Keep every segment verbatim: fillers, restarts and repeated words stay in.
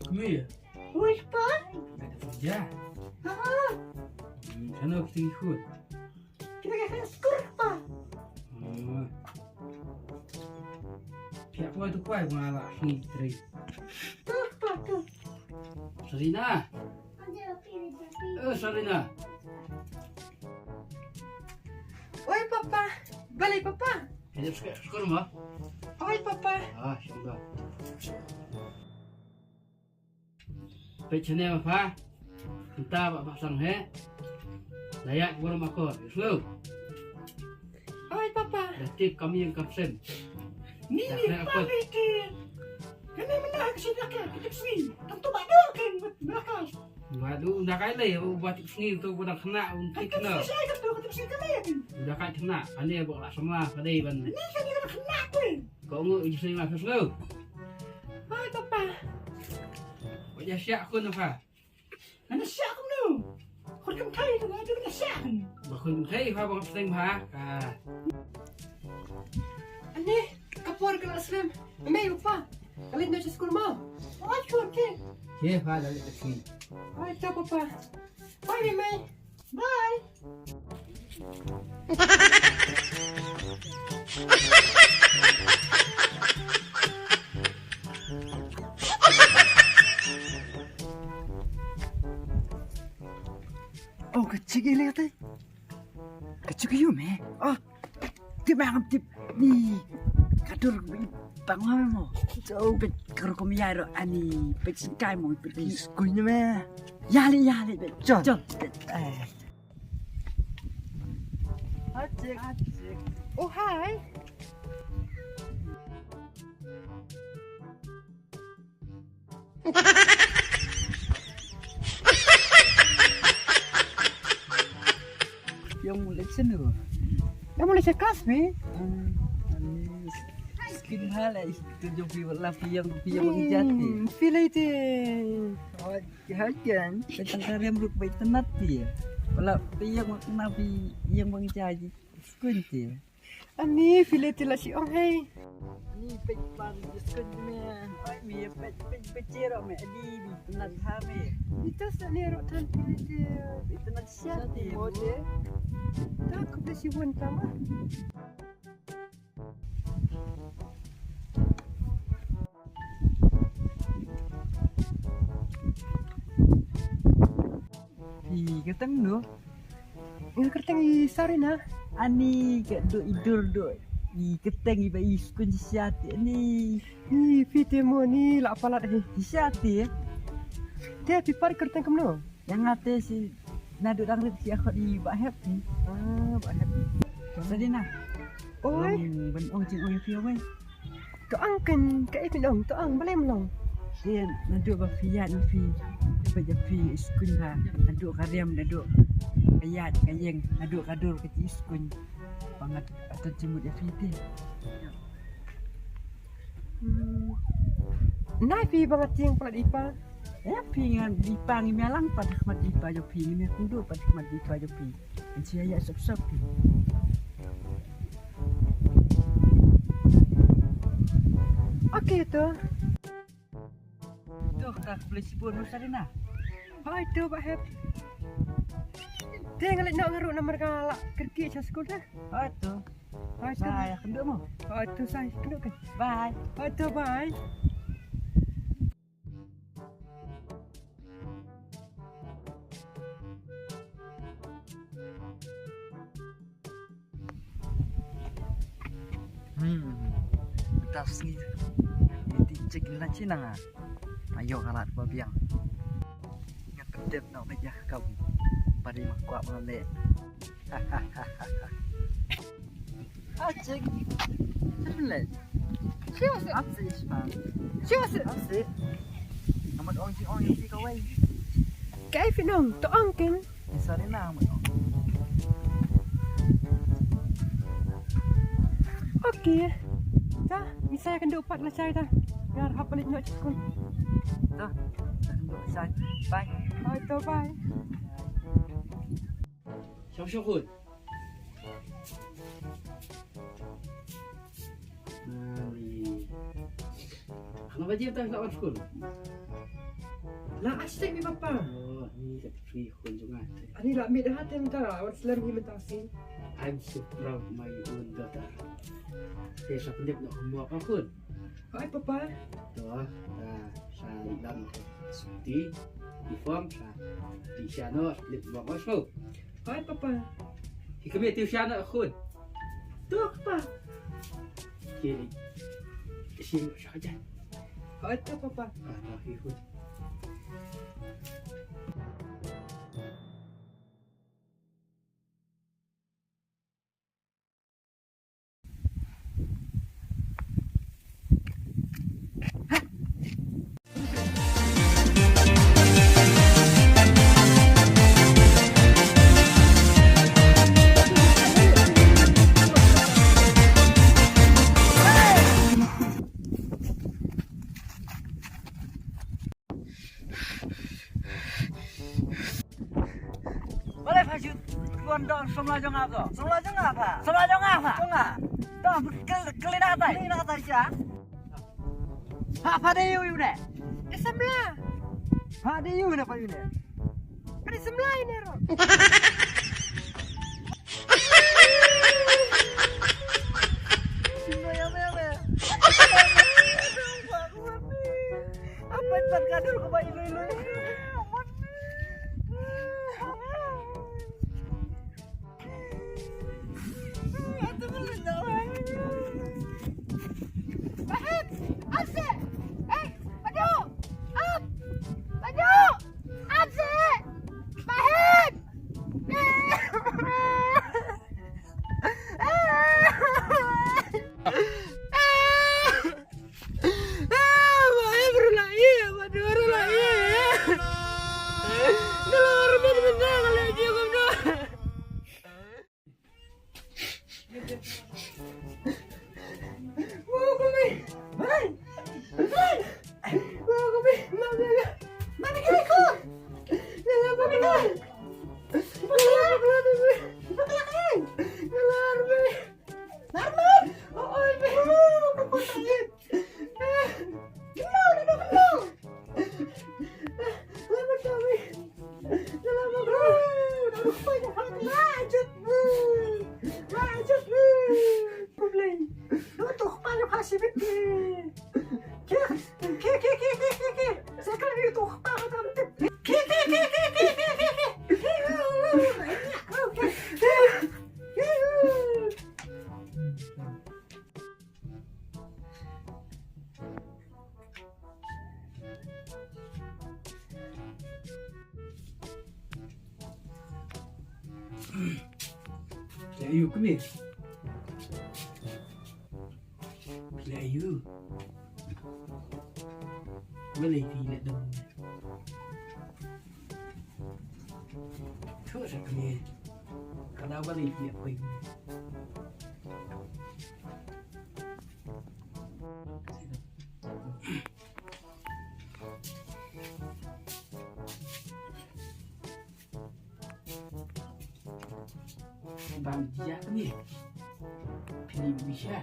Kmie. Oi, Pa. Ada kerja. Ha. Hmm, sana pasti ikut. Kita ke sekolah, Pa. Hmm. Pia kuai tu kuai gua ala sini tri. Tu, Pa, tu. Sarina. Eh, Sarina. Oi, Papa. Balei, Papa? Kejap sikit, sekolah mah. Oi, Papa. Ah, syukur. Peit shane ma pha. Mynta ba pha sangeh. Layak burom akor. Slow. Oi, Papa. Da tip kam ïeng kam sem. Ni ni pa ni ke. Kane mynta ka shin ka ka tip sngi. Tam tu ba do kan ba ka. Ba du da kai le ba tip sngi tu ba da khna un tip na. Ka tip sngi ka le. Da kai khna. Ane ba la sama ka dei ban. Ni ka ni ka khna ku. Ko ngu ïa sing la sing. Hai, Papa. Ko ïa siak ko na pha. Ana siak ko nu. Ko kam thai ko na tu na siak. Ba ko thai pha ba ko teng pha. Ah. Ani ka por ka la slem. Mei, Papa. Ka leit noh sha skul mo. Oi, ko ke. Ke pha la leit sha skul. Oi, ta, Papa. Bye, Mei. Bye. Oh, ka chik ïa lei te. Ka chik ïa me. Ah. Tip ma ngam tip ni. Ka dur bang ma mo. So bet ka rukom ïa ro ani bet sing kai mo bet. Skuin me. Ïa lei, ïa lei bet. Chon. Chon. Eh. Hajik. Oh, hi. Ïa mut leit sha nu? Ïa mut leit sha klas phi? Hmm, ani skin ha lei tu jong phi, la phi ïeng, phi ïeng bang jati. Hmm, phi lei te. Oh, ha ken. Phi tang ka rem ruk ba itynnat phi. Wala phi ïeng bang itynnat, phi ïeng bang jati. Skun te. Ani phi lei te la shi ong hei. Ani peit pan ji skun me. Oi me peit peit peit jero me adi bi tnat ha me. Ita sa ne ro than phi lei te. Bi tnat sha te mo te. Ta ku be shi won ta ma. Ih, ka tang no. Nga kyrteng i Sarina. Ani ka do i dur do. I kyrteng i ba i skun shisha te ani. Ni phi te mo ni la palat hi. Shisha te. Te phi pat kyrteng kumno? Ïa nga te si naduh dang rit si akhot i Bah Hep ni. Ah, Bah Hep. Sarina. Oi. Ban ong jingong ïa phi wei. To ang ken kaei phin ong, to ang balei mlong. Te naduh ba phi ïaid na phi, ba ïa phi skun ba naduh ka riam, naduh ka ïaid ka ïeng, naduh ka dur ka ji skun. Ba nga atat jingmut ïa phi te. Hmm. Nai phi ba nga tieng palat i pa. Eh, phi ngan i pa ngi mia lang pat khmat i pa jong phi, ngi mia kundu pat khmat i pa jong phi. Ngan sia ïa sop sop phi. Okay to. To ka khublei shibun Sarina. Hai to Bah Hep. Te nga leit noh nga ruh namar nga la kyrkieh sha skul te. Hai to. Hai to. Bye, kynduh mo. Hai to, sai kynduh kan. Bye. Hai to, bye. Hmm. Mynta sngi. Iti check in la China nga. Ayo kalat ba biang. Nga kdep na udah jah kau. Padi ma kwah ma le. Achik. Chimle. Siwase. Apsi ispan. Siwase. Apsi. Amat ong si ong isi kawai. Kai phin ong, to ong ken. Sorry na amat ong. Okay. Ta, isa kan do pat la chai ta. Ngar hap balik nok chikun. Ta, kan do chai. Bye. Bye to bye. Shong shong khun. Ani. Khana ba jia ta ka wan skul. La, ai stek mi papa. Oh, ni ka free khun jong nga. Ani la mih da ha tem ta, wan slem hi mynta sien. I'm so proud of my own daughter. Te sa pendep no mo ka khun. Hai papa. To, ta sa dam suti, uniform sa. Di sa no, pendep mo ka khun. Hai papa. Hi kami tu sa no khun. To papa. Kiri. Sini sa jan. Hai to papa. Ah, to hi khun. Balei pha shu wan dong samla jong nga ko? Samla jong nga pha. Samla jong nga pha. Jong nga. Dong kli-, kli na katai. Kli na katai sha. Pha, pha dei ïu ïu ne. Eh, samla. Pha dei ïu ne pha ïu ne. Pha dei samla ïu ne ro. Sino ya me ya me. Apat pat ka dur ko ba iloi iloi. Bahet! Ase! Eh, maju! Ap! Maju! Ase! Bahet! Leh aïu kmie? Leh aïu? Balei phi leh dum? Thuh sa kmie. Ka daw balei phi leh poi. Bam jia kmie. Phi ni bisha.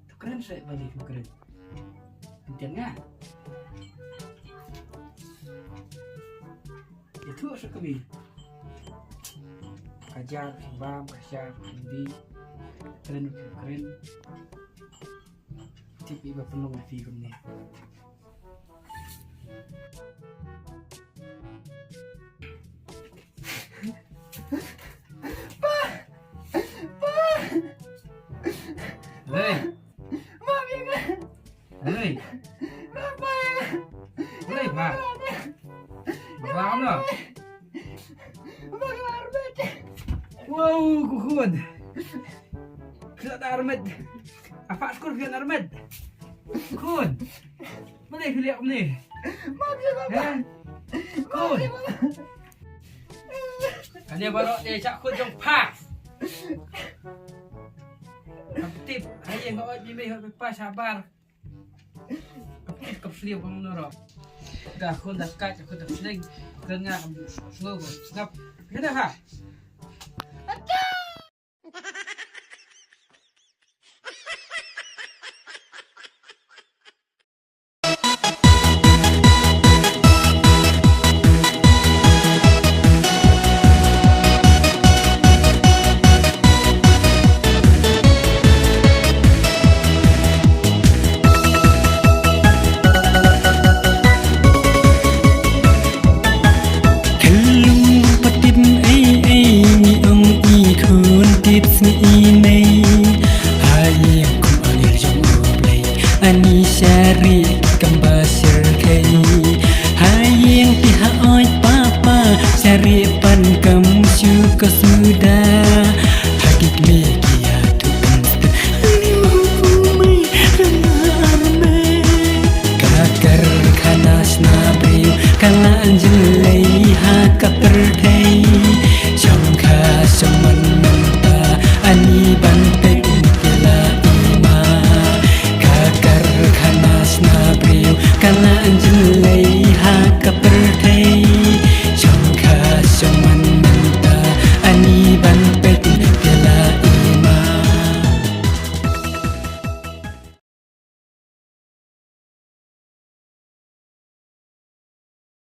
Tu kren sa bali tu kren. Entian nga. Itu sa kmie. Ka jar, bam, ka jar, hindi. Kren, kren. Tip iba pynlong phi kumne. Pa! Pa! Hei! Ma, biang ah! Hei! Ma, pa, biang ah! Hei, pa! Ba, ba, ba. Wow, ku khun. Phi la da armet. Apa skul phi la armet? Khun. Balei phi leh kumne? Map ïa papa. Khun. Kane baroh te shah khun jong pha. Kam tip, ha ïing ha ot mei mei ha papa shabar. Kam tip kam sniew kam nurok. Da khun da kat khun da sning. Khun nga kam sngap. Kane ha. ka pyrthei. Shongkha shaman mynta ani ban peit ki la i ma. Ka karkhana sna briew ka la jin